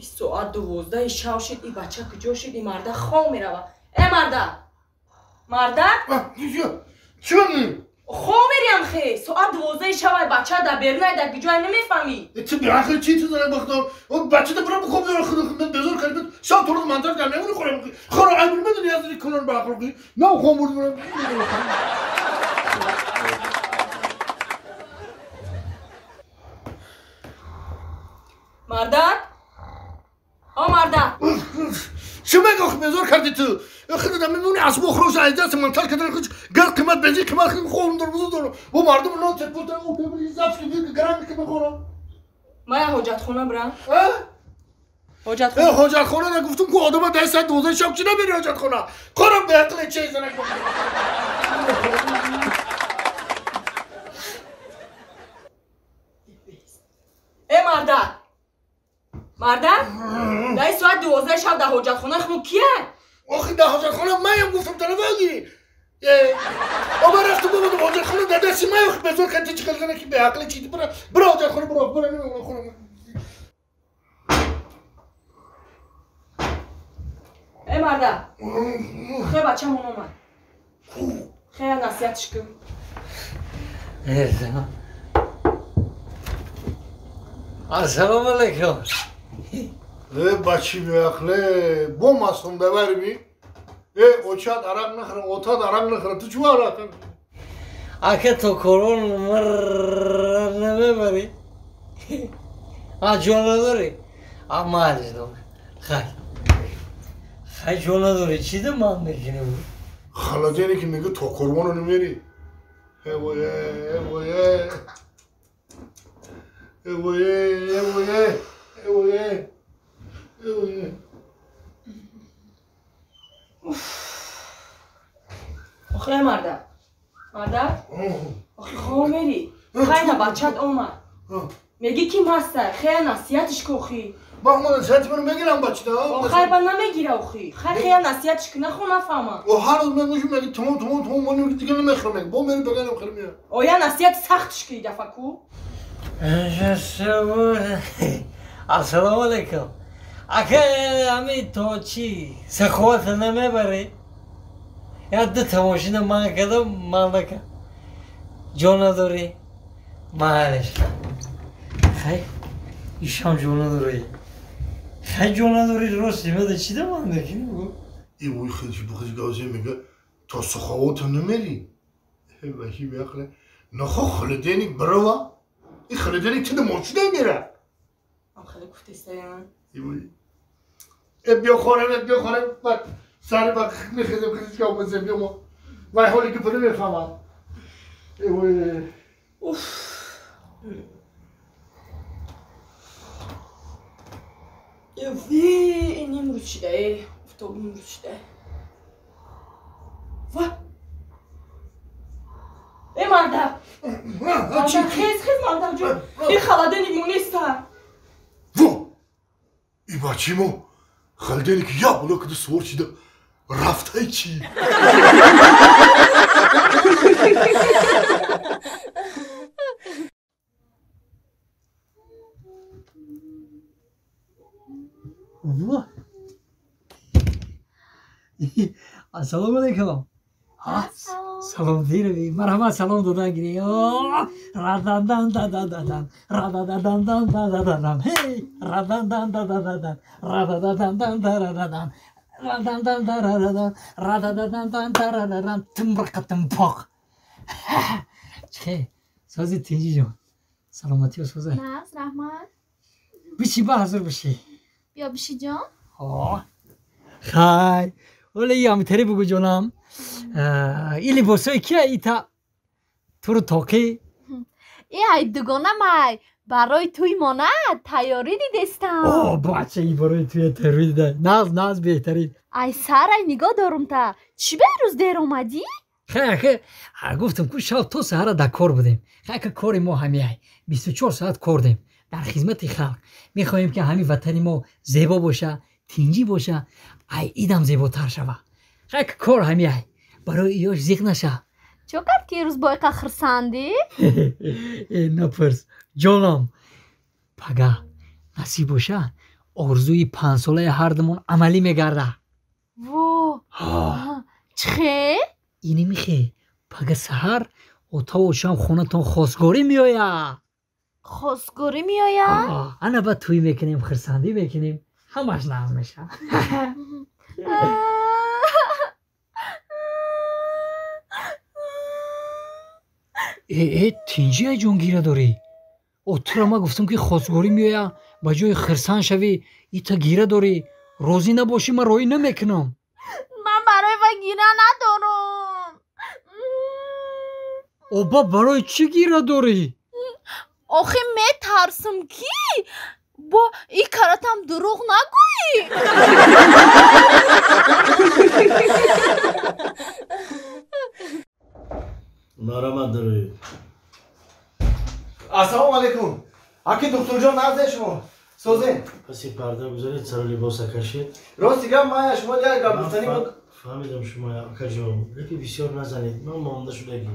Соат 12 шав шид, и бача куҷо шид, и марда хом мерава. Э марда! Марда? Чӣ? Хом мериам хе. Соат 12 шавай бача да бернай да куҷой намефаҳмӣ. Ту беақл чӣ ту зана бахтор? О бача да бира бихоб дора худ худ безор кард. Шав то рӯз мантар кардам, мемонӣ хӯрам. Хӯро айб медонӣ аз ин кунон ба ақл. На хом бурд бурам. Мардак? О мардак! Чӣ мегӯ безор кардӣ ту? Худ мемонӣ аз бохрош аз даст мантар кардан худ гар қимат бензин қимат хӯрм дор бузу дор. Бо мардум нон тепул та о бебри заф ки гарам ки бихӯрам. Мая ҳоҷатхона бирам? А? Ҳоҷатхона. Ҳоҷатхона на гуфтум ку одама дар соат 12 шаб чӣ намери ҳоҷатхона? Хӯрам беақле чӣ занак. Э мардак! Мардак? Дар соат 12 шаб дар ҳоҷатхона хму кия? Охи дар ҳоҷатхона маям гуфтам талабаги. Оба рафтум бободум ҳоҷатхона дар дасти май охи безор кардӣ чӣ хел зана ки беақле чӣ бира бира ҳоҷатхона бира бира намемонам хона. Э мардак! Хе бачамон омад. Хе насиҳатш кун. Ассалому алайкум. Э бачи беақле, бо мастум бабарми. Э очат арақ нахӯрам, отат арақ нахӯрам, ту чӣ арақ? Ака то корон мар намебарӣ. А ҷон надорӣ? А маҳалиш дор. Хай. Хай ҷон надорӣ, чӣ да ман мекунӣ? Халадене ки мегӯ то корвоно намерӣ. Э вое, э вое. Э вое, э вое, э вое. Охе мардак! Мардак? Охи хом мери? Хай на бачат омад. Мегӣ ки маста, хея насиҳатш ку охи. Ба ман насиҳати маро мегирам бачида. Хай ба намегира охи. Хай хея насиҳатш ку нахо нафаҳма. О ҳар рӯз мегӯши меги тамом тамом тамом ман дига намехӯрам меги. Бо мери баганам хӯрам мея. Оя насиҳати сахтш ку дафа ку? Ассалому алайкум. Ака ами то чӣ саховата намебарӣ? Як ду тамошина ман кардам, ман накард. Ҷон надорӣ? Маҳалиш. Хай, ишам ҷон надорӣ. Хай ҷон надорӣ, рост имада чӣ да ман мекунӣ? И вой хелчи бухи газе мега то саховата намерӣ. Бачи беақле. Нахо холодильник бирава. И холодильник тида мошина мера. Ам хеле гуфтестаян. Э биё хӯрем, э биё хӯрем. Бак сари бак мехезем хезем ки омадем биё мо. Вай ҳоле ки пуле мефаҳмам. Э вой. Уф. Э ин имрӯз шида, э офтоб имрӯз шида. Ва. Э мардак! Мардак хез хез мардак ҷон. Ин холодильник монеста. Во! И бачимо холодильник я була куди сувор шида рафтай чӣ? Во! Ассалому алайкум. Салом дирви. Марҳамат салом додан гирӣ. Радан дан дан дан дан. Радан дан дан дан дан дан. Ҳей! Радан дан дан дан дан дан. Радан дан дан дан дан. Радан дан дан дан дан. Радан дан дан дан дан дан. Тимбрақатимпоқ. Чӣ? Сози тинҷи ҷон. Саломатиё соза. Наз, раҳмат. Биши ба ҳазур биши. Биё биши ҷон. Хай. Оле ямтари бугу ҷонам. И либосое кия ита туру тоқӣ? И ай дугонамай барои туй мона тайёрӣ дидестам. О, бача и барои туя тайёрӣ дида. Наз, наз беҳтарин. Ай сарай нигоҳ дорум та. Чӣ ба рӯз дер омадӣ? Хай ахе, гуфтам ку шав то саҳара дар кор будем. Хай ка кори мо ҳамиай. 24 соат кор дем. Дар хизмати халқ. Мехоҳем ки ҳамин ватани мо зебо боша, тинҷӣ боша, ай идам зеботар шава. Хай ка кор ҳамиай. Барои иёш зиқ наша. Чо кард ки ирӯз бо иқа хурсандӣ? Э напурс. Ҷонам. Пага насиб боша, Орзуи панҷсолаи ҳардумон амалӣ мегарда. Во! Чихе? Ини михе. Пага саҳар отаву очам хонатон хостгорӣ меоя. Хостгорӣ меоя? Ана баъд тӯй мекунем, хурсандӣ мекунем, ҳамаш нағз мешавад. Э, тинҷи ай ҷон, гира дорӣ? О, тура ман гуфтам, ки хостгорӣ меоя, ба ҷои хирсан шавӣ, ита гира дорӣ. Розӣ набошӣ, ман роҳӣ намекунам. Ман барои вай гира надорам. Оба, барои чӣ гира дорӣ? Охи метарсам, ки бо и каратам дурӯғ нагӯӣ. Марамат дароед. Ассалому алайкум, аки духтурҷон, назде шумо созен? Паси парда гузаред, сару либоса кашед. Рости гап, ман шумо як гап гуфтанӣ буд. Фаҳмидам шумо, акаҷон, гапи бисёр назанед, ман монда шудагӣ.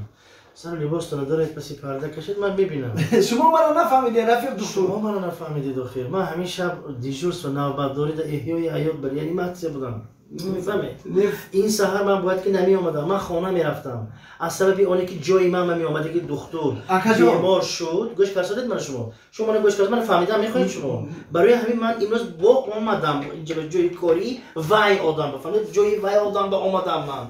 Сару либостона доред, паси парда кашед, ман мебинам. Шумо маро нафаҳмидед, рафиқ духтур. Шумо маро нафаҳмидед. Охир ман ҳамин шаб дежурство, навбатдорӣ да эҳёи ҳаёт ба реаниматсия будам, мефаҳмед? Ин саҳар ман бояд ки намеомадам, ман хона мерафтам. Аз сабаби оне ки ҷои ман меомаде ки духтур бемор шуд. Гӯш карсодед мана, шумо мана гӯш карсод, мана фаҳмидам мехоҳед шумо. Барои ҳамин ман имрӯз бо омадам инҷа ба ҷои корӣ вай одам, бафаҳмед, ҷои вай одам ба омадам ман.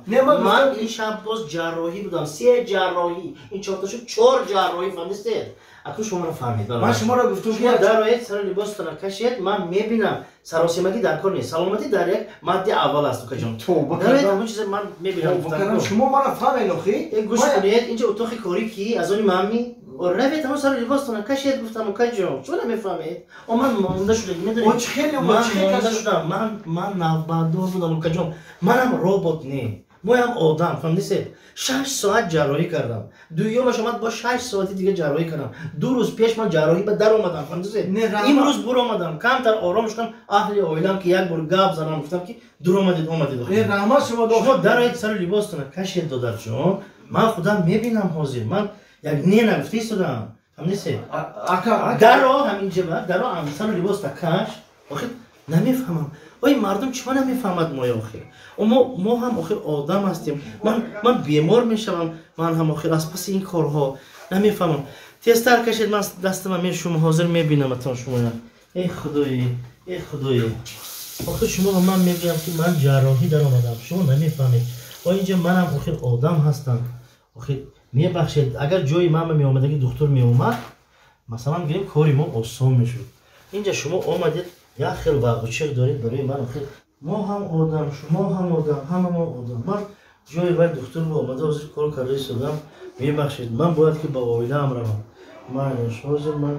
Ман ин шаб боз ҷарроҳӣ будам, се ҷарроҳӣ, ин чорта шуд, чор ҷарроҳӣ, фаҳмидистед? Акнун шумо маро фаҳмед. Ман шуморо гуфтум. Шумо дароед, сару либостона кашед, ман мебинам. Саросемагӣ дар кор нест, саломатӣ дар як мадди аввал аст, укаҷон. Дароед, ҳамон чиза ман мебинам. Шумо маро фаҳмед охи. Гӯш кунед, инҷа утоқи корӣ ки аз они манми. Равед, ҳамон сару либостона кашед, гуфтам, укаҷон. Шумо намефаҳмед? О, ман монда шуда, медонед, ман монда шудам, ман навбатдор будам, укаҷон. Манам робот не, моям одам, фаҳмидисед? 6 соат ҷарроҳӣ кардам, дуюмаш омад, бо 6 соати дига ҷарроҳӣ кардам. 2 рӯз пеш ман ҷарроҳӣ ба дар омадам, фаҳмидисед? Имрӯз буромадам, камтар ором шудам, аҳли оилам ки як бор гап занам, гуфтам ки дуромадед, омадед. Шумо дароед, сару либостона кашед, додарҷон, ман худам мебинам. Ҳозир ман як не нагуфта истодам, фаҳмидисед? Даро ҳаминҷа даро, сару либоста каш. Охир намефаҳмам, ой, мардум чима намефаҳмад моя? Охир мо ҳам охир одам ҳастем. Ман бемор мешавам, ман ҳам охир аз паси ин корҳо намефаҳмам. Тезтар кашед, ман дастама мешум, ҳозир мебинаматон шумоя. Эй худои, эй худои, охир шумо ба ман мегӯям, ки ман ҷарроҳӣ даромадам, шумо намефаҳмед. О, инҷа манам охир одам ҳастам. Охир мебахшед, агар ҷои ман меомадаги духтур меомад, масалан гирем, кори мо осон мешуд. Инҷа шумо омадед, як хел вағучиқ доред барои ман. Охир мо ҳам одам, шумо ҳам одам, ҳама мо одам. Ман ҷои вай духтур бо омада ҳозир кор карда истодам. Мебахшед, ман бояд ки ба оилаам равам. Майнаш, ҳозир ман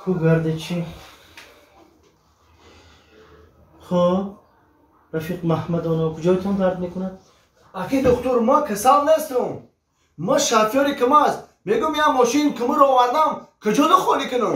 ку гарде чӣ. Хоб, рафиқ Маҳмадоно, куҷоятон дард мекунад? Аки духтур, ма касал нестум, ма шофёри КамАЗ. Мегум, я мошин кумир овардам, куҷода холӣ кунам?